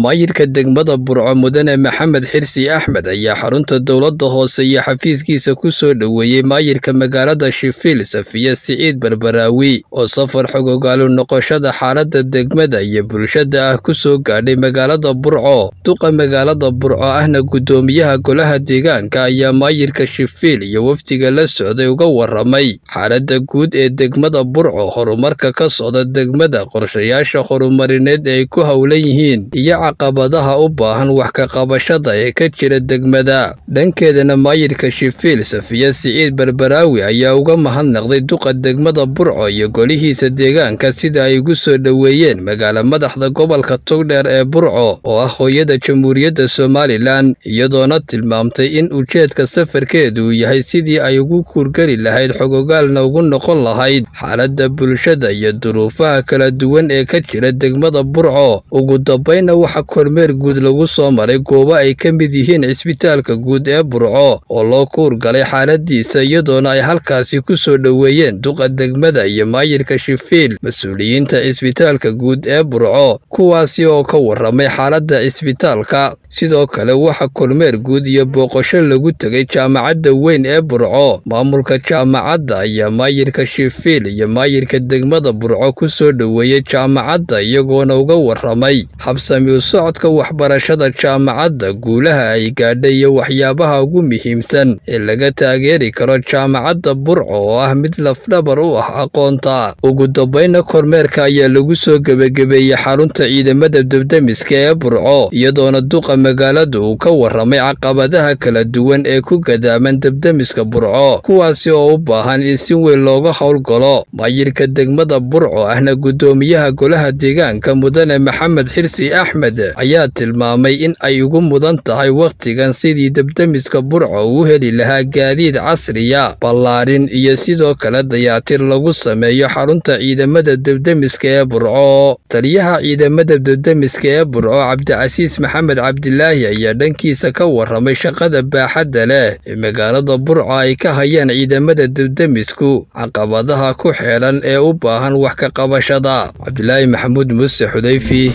Maayirka degmada Burco Mudane Maxamed Xirsi Axmed ayaa xarunta dowladda hoose iyo xafiiskiisa ku soo dhoweeyey maayirka magaalada Sheffield Safiya Siciid Barbaraawi oo safar xogogaalu noqoshada xaaladda degmada iyo bulshada ah ku soo gaadhay magaalada Burco. Duqa magaalada Burco ahna guddoomiyaha golaha deegaanka ayaa maayirka Sheffield iyo wafdiga la socday uga warramay xaaladda guud ee degmada Burco, horumarka ka socda degmada, qorshayaasha horumarineed ee ay ku howlan yihiin iyo caqabadaha u baahan wax ka qabashada ee ka jira degmada. Dhankeedana maayirka Sheffield Safiya Siciid Barbaraawi ayaa uga mahadnaqday duqa degmada Burco iyo golihiisa deegaanka sida ay ugu soo dhoweeyeen magaala madaxda gobolka Togdheer ee Burco oo ah hooyada Jamhuuriyadda Somalilan, iyadoona tilmaamtay in ujeedka safarkeedu yahay sidii ay ugu kuurgeli lahayd xogogaalna ugu noqon lahayd xaaladda bulshada iyo duruufaha kala duwan ee ka jira degmada Burco. Ugu dambayna waxa kormeer guud lagu soo maray goobo ay ka mid yihiin cisbitaalka guud ee Burco oo loo kuurgalay xaaladiisa, iyadoona ay halkaasi ku soo dhoweeyeen duqa degmada iyo maayirka Sheffield mas-uuliyiinta cisbitaalka guud ee Burco, kuwaasi oo ka warramay xaaladda cisbitaalka. Sidoo kale waxa kormeer guud iyo booqasho lagu tegay jaamacadda weyn ee Burco. Maamulka jaamacadda ayaa maayirka Sheffield iyo maayirka degmada Burco ku soo dhoweeyey jaamacadda, iyagoona uga warramay habsami u socodka waxbarashada jaamacadda, guulaha ay gaadhay iyo waxyaabaha ugu muhiimsan ee laga taageeri karo jaamacadda Burco oo ah mid lafdhabar u ah aqoonta. Ugu dambayna kormeerka ayaa lagu soo gebagabeeyey xarunta ciidamada debdemiska ee Burco, iyadoona duqa magaaladu uu ka warramay caqabadaha kala duwan ee ku gadaaman debdemiska Burco, kuwaasi oo u baahan in si weyn looga howlgalo. Maayirka degmada Burco ahna guddoomiyaha golaha deegaanka Mudane Maxamed Xirsi Axmed ayaa tilmaamay in ay ugu mudan tahay wakhtigan sidii debdemiska Burco uu heli lahaa gaadiid casriya, ballaarin iyo sidoo kale dayaatir lagu sameeyo xarunta ciidamada debdemiska ee Burco. Taliyaha ciidamada debdemiska ee Burco Cabdicasiis Maxamed Cabdilaahi ayaa dhankiisa ka warramay shaqada baaxadda leh ee magaalada Burco ay ka hayaan ciidamada debdemisku, caqabadaha ku xeeran ee u baahan wax ka qabashada. Cabdilaahi Maxamuud Muuse Xudayfi,